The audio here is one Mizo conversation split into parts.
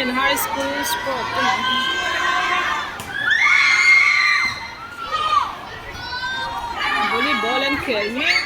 Government High School Sport te nih hi. Volleyball an khel mek.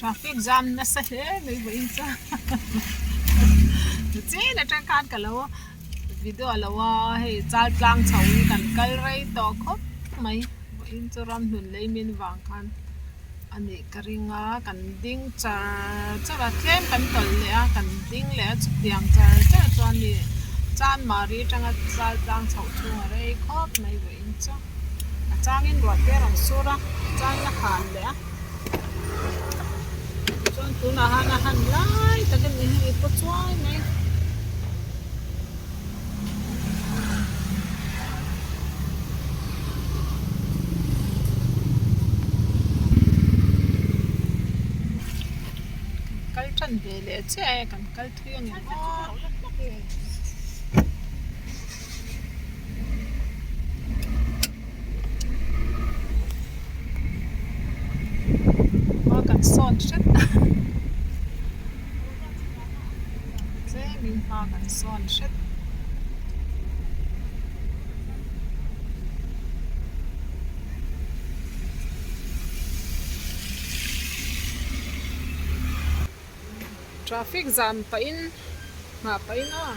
Traffic jam nasa hle mai vawiin chuan chen atang khan ka lo video lo a hei chal tlang chho hi kan kal rei tawh khawp mai vawiin chu ramhlun lei min vang khan a nih ka ring a kan ding char char a tlem kan tawlh leh a kan ding leh a chutiang char char chuan ni chanmari atanga chal tlang chhoh chhung a rei khawp mai vawiin chu. A changin ruah te a rawn sur a, a changin a han leh a chuan tunah hian a han lai tak a ni hei paw chuai mai. Kan kal tan ve leh chiah e kan kal thui ang em aw. Khua kan sawn hret a tlemin. hma kan sawn hret. Traffic zam pahin nghah pahin aw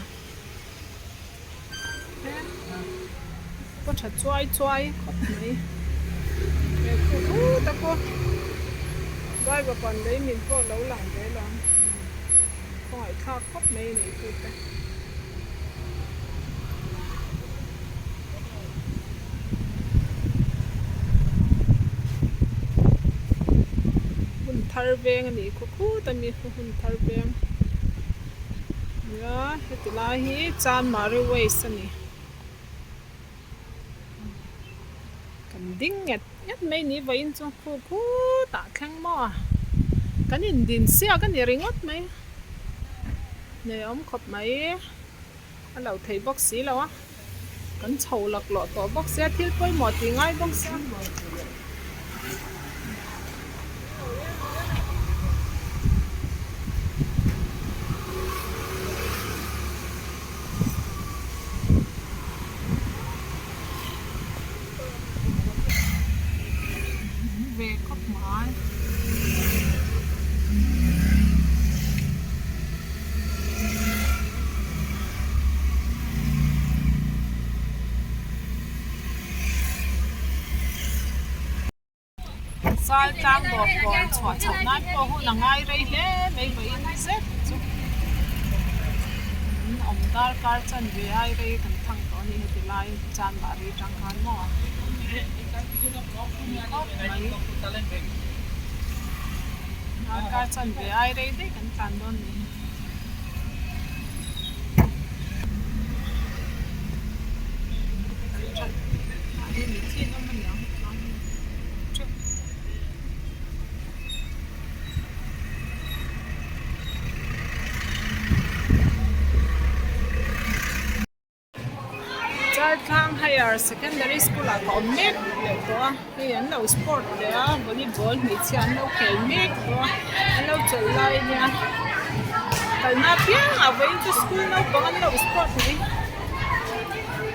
he kaw tha chuai chuai khawp mai he khu khut a khu driver pawn lei min pawh lo lang ve lo ang khawngaih thlak khawp mai a nih khu te. Hun thar veng a nih khaw khut a mi khaw hun thar veng nia heti lai hi Chanmari waste a ni kan ding nghet nghet mai ni vawiin chu khu khutah thleng maw kan indin siak a ni ringawt mai nei a awm khawp mai. A lo thei bawk si lo a, kan chho laklawh tawh bawk sia, thil pawimawh tih ngai bawk sia. Ve khawp mai. Sal tlang dawr kawn chhuah chhoh nan pawh hun a ngai rei hle mai vawiin zet chu an awm darkar chanve ai rei kan thang tawh a ni heti lai chan mahri tang khan maw ni khawp mai darkar chanve ai rei daih kan tlan dawn ni. Chaltlang Higher Secondary School ah ka awm mek leh tawh a hei an lo sport leh a volleyball hmeichhia an lo khel mek tawh a an lo chawlh lai a nia kalna apiangah vawiin chu school naupang an lo sport mai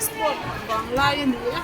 sport vang lai a ni a.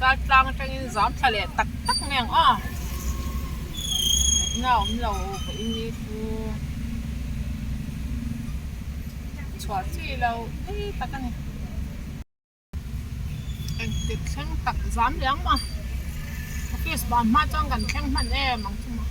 Chaltlang atangin zam thla leh tak tak mai ang aw na awm lo vawiin ni chu chhuah chi lo ni tak a ni engtik thleng tak zam leh ang maw office ban hma chuan kan thleng hman em ang chu maw.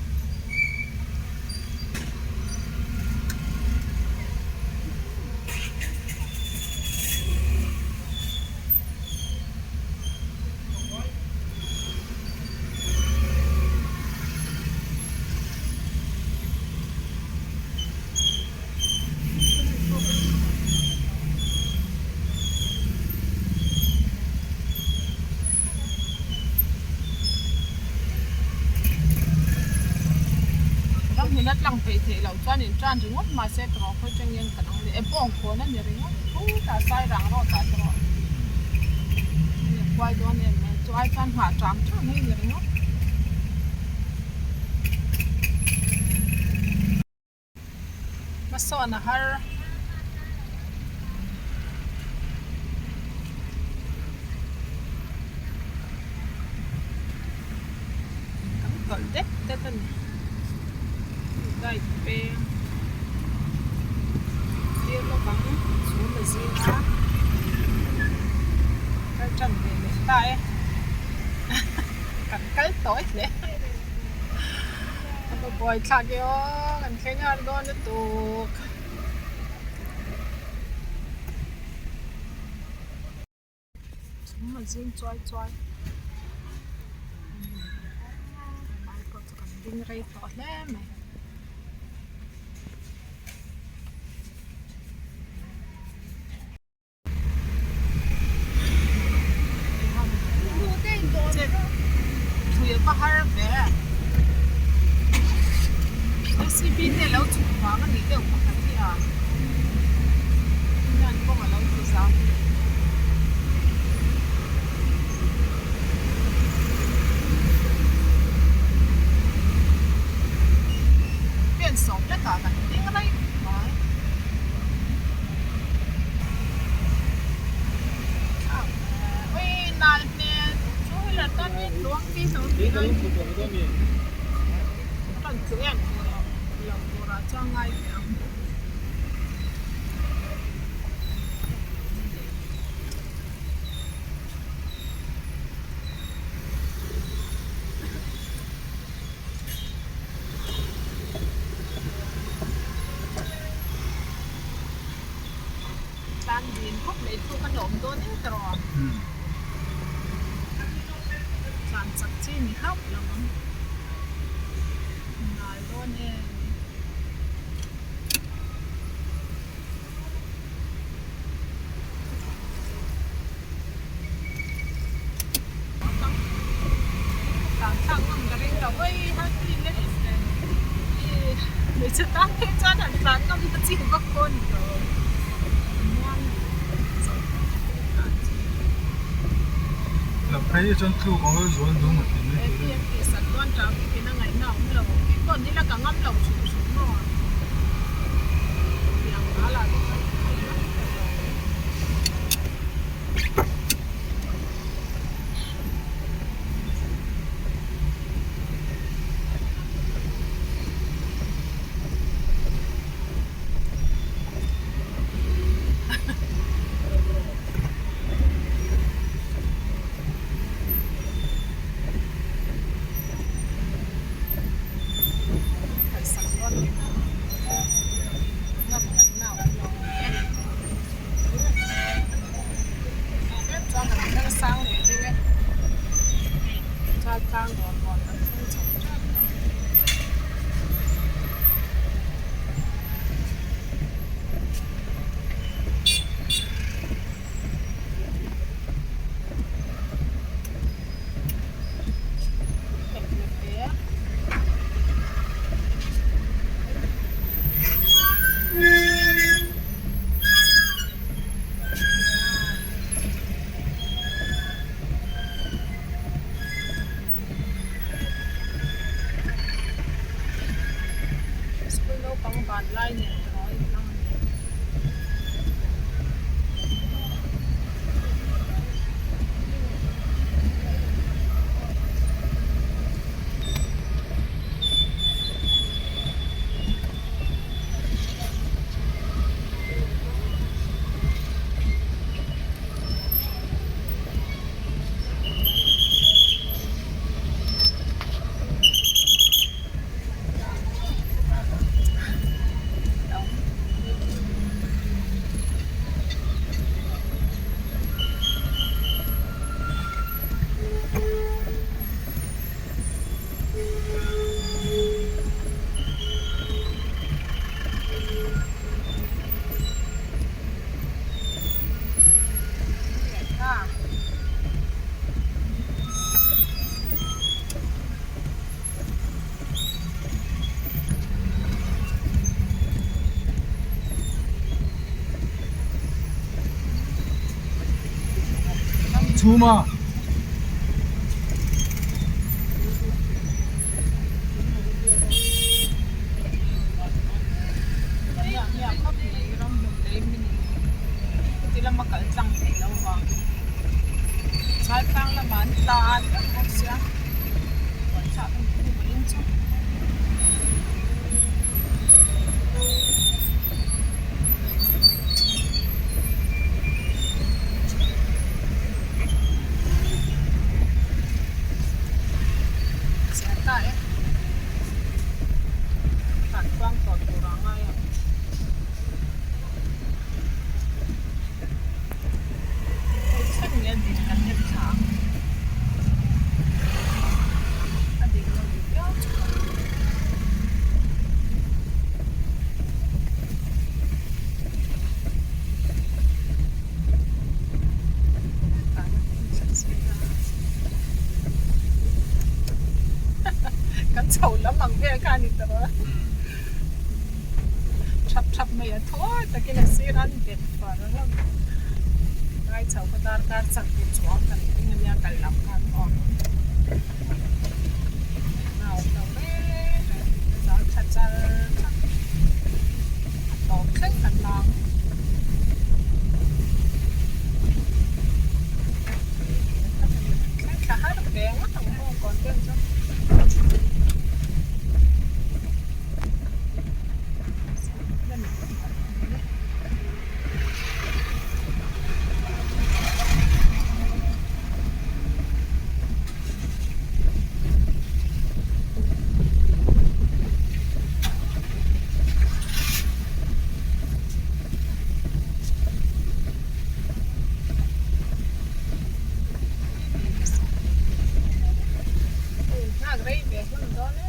Ram hmun a tlang theih theih loh chuan in tan ringawt mahse tawrh khawi tangin kan ang leh e bawng khawn a ni ringawt khutah sairang rawt ah tawrh hei a kuai dawn em mai chu ai chuan nghah ṭam ṭam hi a ni ringawt. Hmasawn a har. Kan tawlh det det a ni. Guide peng thlir lawk ang chhum a zing a kal tan ve leh ta e kan kal tawi hle. A va buai thlak e aw kan thleng har dawn lutuk. Chhum a zing chuai chuai. ding rei tawh hle mai. Thui a va har ve J C B te alo chhuk vang a nih deuh pakhat hi a hian kawng alo tlu zau hle. Pen sawm hlekah kan ding rei mai. Tlan din khawp mai chu ka hlawm dawn em ta rawh. Tlan chak chi ni hauh lo ang. Nal dawn em. Tlan thlak ngam ka ring lo oi hmeichhe tan phei chuan han tlan ngam na chi vak pawh a ni lo muang Lam phei hi chuan tluk ang a zual dum a tih mai tur a ni. Tihsak dawn traffic in a ngaihna a awm lo keipawh nila ka ngam lo hrim hrim maw tiang ral ah te chuan ka ngam ta lo. School naupang van lai nen erawh a inang a ni. Chhuma. A dik lo duh viau chu. ang vel kha a ni tawh a. Thap thap mai a thawi takin a sir an bet far hlawm. Ngai chho kha darkar chak tur chuang kan ding ania kal lam khan aw. Nau lo reng reng a zal tha char char a tawp thleng kan lang. Thleng thla har ve ngawt ang maw content chu. Nghak rei ve hlawm dawn em.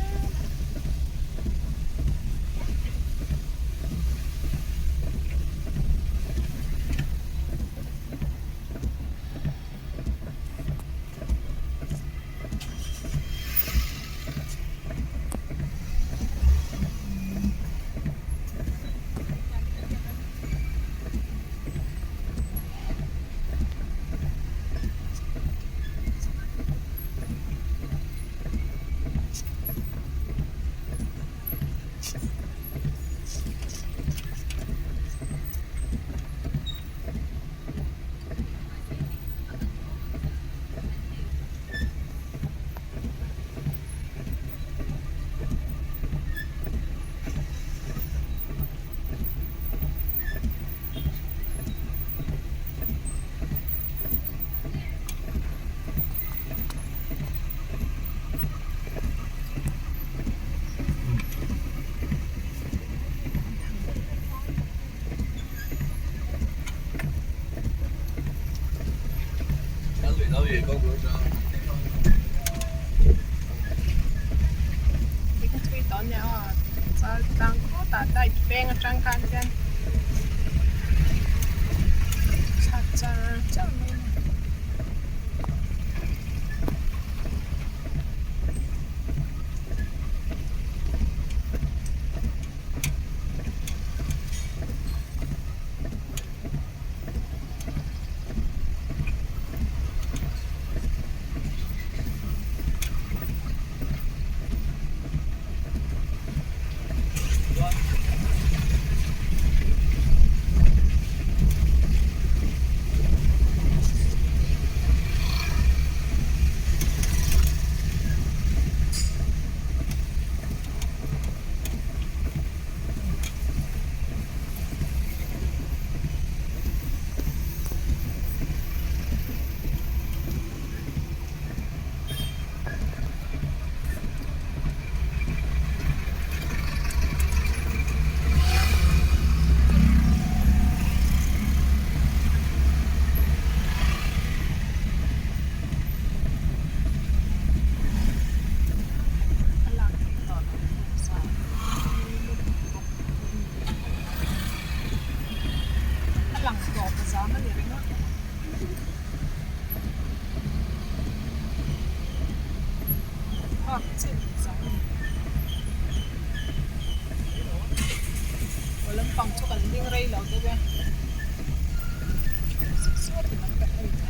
A lang tawp a zam a ni ringawt. Park chin zam a ni. Aw lampang chu kan ding rei lo deuh e. Sawtin an ka hei ta.